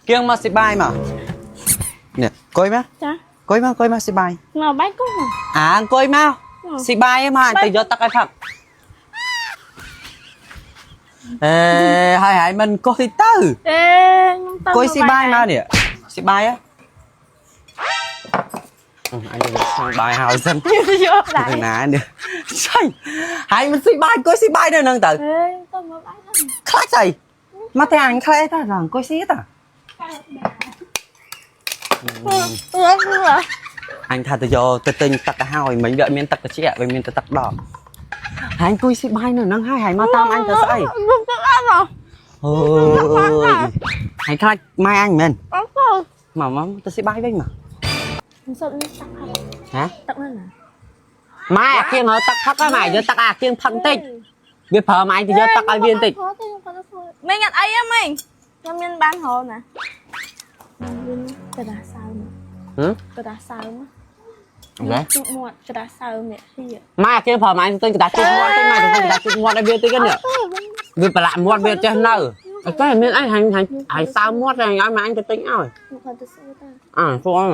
គៀងមកស៊ីបាយមកនេះអង្គុយមក ចា អង្គុយមកអង្គុយមកស៊ីបាយ មកបាយកុំមក អាអង្គុយមកស៊ីបាយឯងមកអញទៅយកទឹកឲ្យផឹកអេហើយហើយមិនអង្គុយទៅ អេខ្ញុំទៅ អង្គុយស៊ីបាយមកនេះស៊ីបាយហ៎អញទៅឆាំងបាយហើយសិន យកដែរ ទៅណានេះឆៃហើយមិនស៊ីបាយអង្គុយស៊ីបាយនៅហ្នឹងទៅ អេទៅមកបាយហ្នឹង ខ្លាចស្អីមកតែអញខ្លាចតាអង្គុយស៊ីតា អឺ អញថាទៅយកទៅទិញទឹកទៅហើយមិញវាអត់មានទឹកត្រជាក់វាមានតែទឹកដប់ហើយអង្គុយស៊ីបាយនៅហ្នឹងហើយហើយមកតាមអញទៅស្អី ខ្ញុំទៅអត់មក អូយហើយខ្លាចម៉ែអញមែន អត់ទៅ មកមកទៅស៊ីបាយវិញមក ខ្ញុំសុំនេះទឹកហើយ ហ៎ ទឹកហ្នឹងណា ម៉ែអាគៀងហើទឹកផឹកហើយម៉ែយកទឹកអាគៀងផឹកបន្តិចវាប្រើម៉ែទៅយកទឹកឲ្យវាបន្តិច មីងអត់អីទេមីងខ្ញុំមានបានរហណាមានกระดาษសើម ហឹម กระดาษសើម អូខេ ជូតមាត់กระดาษសើមនេះហៀ ម៉ែអាគៀងប្រើម៉ែទៅទិញกระดาษជូតមាត់តិចម៉ែទៅទិញกระดาษជូតមាត់ឲ្យវាតិចនេះវាប្រឡាក់មាត់វាចេះនៅអត់ទេមានអីហាញ់ហាញ់ហាញ់សើមាត់ហើយឲ្យម៉ែអញទៅទិញឲ្យ ខ្ញុំគាត់ទៅសួរតា អើពួកអញ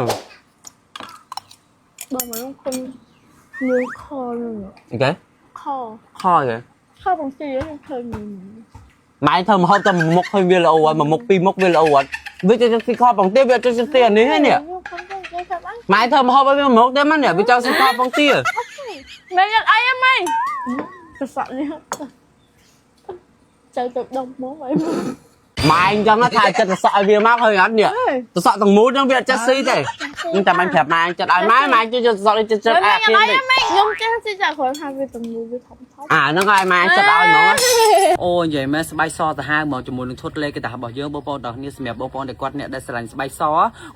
បងមកខ្ញុំញើខនឹង អូខេ ខ ខគេ ខបងស៊ីខ្ញុំឃើញញើ ម៉ែធ្វើម្ហូបតែមួយមុខឃើញវាល្អហើយមួយមុខពីរមុខវាល្អអត់វាចេះស៊ីខបងទាវាចេះស៊ីអានេះនេះ ខ្ញុំខំទៅគេថាបាន ម៉ែធ្វើម្ហូបឲ្យវាមួយមុខទេម៉ានេះវាចង់ស៊ីខបងទា មីងអត់អីទេមីងសសក់នេះចៅទៅដុំមកអី ម៉ែអញ្ចឹងថាចិត្តសក់ឲ្យវាមកហើយអត់នេះសក់ទាំងមូលហ្នឹងវាអត់ចេះស៊ីទេតែមិនប្រាប់ម៉ែចិត្តឲ្យម៉ែម៉ែជួយសក់នេះចិត្ត មី អា ងអត់ គៀនតិច អីទេមីងខ្ញុំចេះស៊ីចាគ្រាន់ថាវាទាំងមូលវាធំធំ អាហ្នឹងឲ្យម៉ែចិត្តឲ្យហ្មងអូនិយាយមែនស្បែកសទៅហាវហ្មងជាមួយនឹងឈុតលេកដារបស់យើងបងប្អូនទាំងគ្នាសម្រាប់បងប្អូនដែលគាត់អ្នកដែលស្រឡាញ់ស្បែកស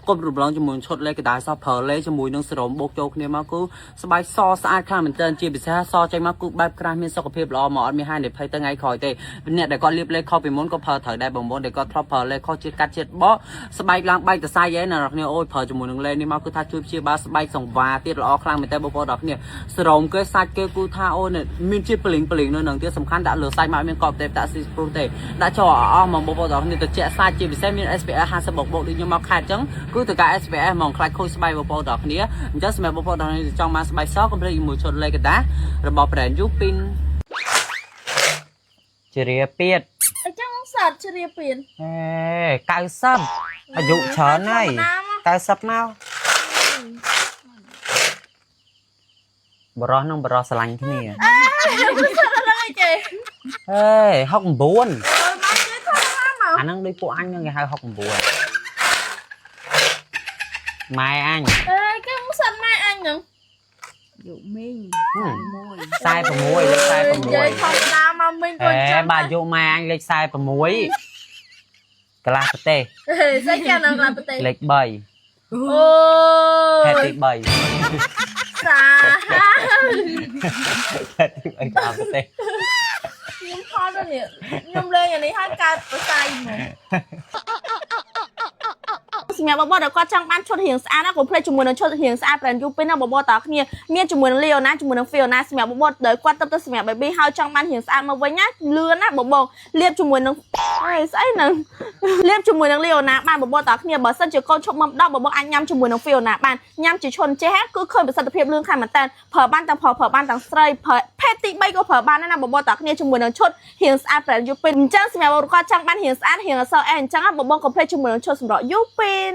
គប់រំលងជាមួយឈុតលេកដាសប្រើលេជាមួយនឹងសេរ៉ូមបូកចូលគ្នាមកគឺស្បែកសស្អាតខ្លាំងមែនទែនជាពិសេសសចេញមកគឺបែបក្រាស់មានសុខភាពល្អមកអត់មានហានិភ័យទៅថ្ងៃក្រោយទេអ្នកដែលគាត់លាបលេខុសពីមុនក៏ប្រើត្រូវដែរបងប្អូនដែលគាត់ធ្លាប់ប្រើលេខុសជាតិកាត់ជាតិបកស្បែកឡើងបែកតសៃឯណាអ្នកគ្នាអូយប្រើជាមួយនឹងលេនេះមកគឺថាជួយព្យាបាលស្បែកសង្វាទៀតល្អខ្លាំងមែនទែនបងប្អូនទាំងគ្នាសេរ៉ូមគេសាច់គេគឺថាអូនមានជាតិប្លីងប្លីងនៅនឹងទៀតសំខាន់ដាក់លើសាច់មកមានកប់ទេដាក់ស៊ីព្រុសទេដាក់ចូលអស់ហ្មងបងប្អូនទាំងគ្នាទៅជាក់សាច់ជាពិសេសមាន SPF 50បូកបូកដូចខ្ញុំមកខេតអញ្ចឹងគឺទៅការ SPF ហ្មងខ្លាចខូចស្បែកបងប្អូនទាំងគ្នាអញ្ចឹងសម្រាប់បងប្អូនទាំងគ្នាចង់បានស្បែកសកុំភ្លេចជាមួយឈុតលេកដារបស់ brand Yupin ជារាពៀត អញ្ចឹងសត្វជ្រាបពៀន អេ90អាយុច្រើនហើយ90មកបរោះនឹងបរោះស្រឡាញ់គ្នា ហ្នឹងអីគេ ហេ69 មកគេថាមក អាហ្នឹងដូចពួកអញហ្នឹងគេហៅ69ម៉ែអញ អេគេមកសិនម៉ែអញហ្នឹង យុមីង 46លេខ និយាយ 46 ធម្មតាមកមីងក៏ អេ ចឹង បាទអាយុម៉ែអញលេខ46កន្លះប្រទេស អេស្អីគេនៅកន្លះប្រទេស លេខ3 អូ ខេត្តទី3 សាហា ខេត្តទី3កន្លះប្រទេស ខ្ញុំថតទៅនេះខ្ញុំលេងអានេះឲ្យកើតប្រស័យហ្មងសម្រាប់បបរដែលគាត់ចង់បានឈុតរៀងស្អាតណាកុំភ្លេចជាមួយនឹងឈុតរៀងស្អាត brand Yupin ណាបបរតើគ្នាមានជាមួយនឹង Leona ជាមួយនឹង Fiona សម្រាប់បបរដែលគាត់ទៅទៅសម្រាប់ baby ហើយចង់បានរៀងស្អាតមកវិញណាលឿនណាបបរលាបជាមួយនឹងអីស្អីហ្នឹងលាបជាមួយនឹង Leona បានបបរតើគ្នាបើសិនជាកូនឈប់មកដល់បបរអាចញ៉ាំជាមួយនឹង Fiona បានញ៉ាំជាឈុនចេះគឺឃើញប្រសិទ្ធភាពលឿនខ្លាំងមែនតើប្រើបានទាំងប្រុសប្រើបានទាំងស្រីប្រើភេទទី3ក៏ប្រើបានដែរណាបបរតើគ្នាជាមួយនឹងឈុតរៀងស្អាត brand Yupin អញ្ចឹងសម្រាប់បបរគាត់ចង់បានរៀងស្អាតរៀងអសអែអញ្ចឹងបបរកុំភ្លេចជាមួយនឹងឈុតសម្រាប់ Yupin។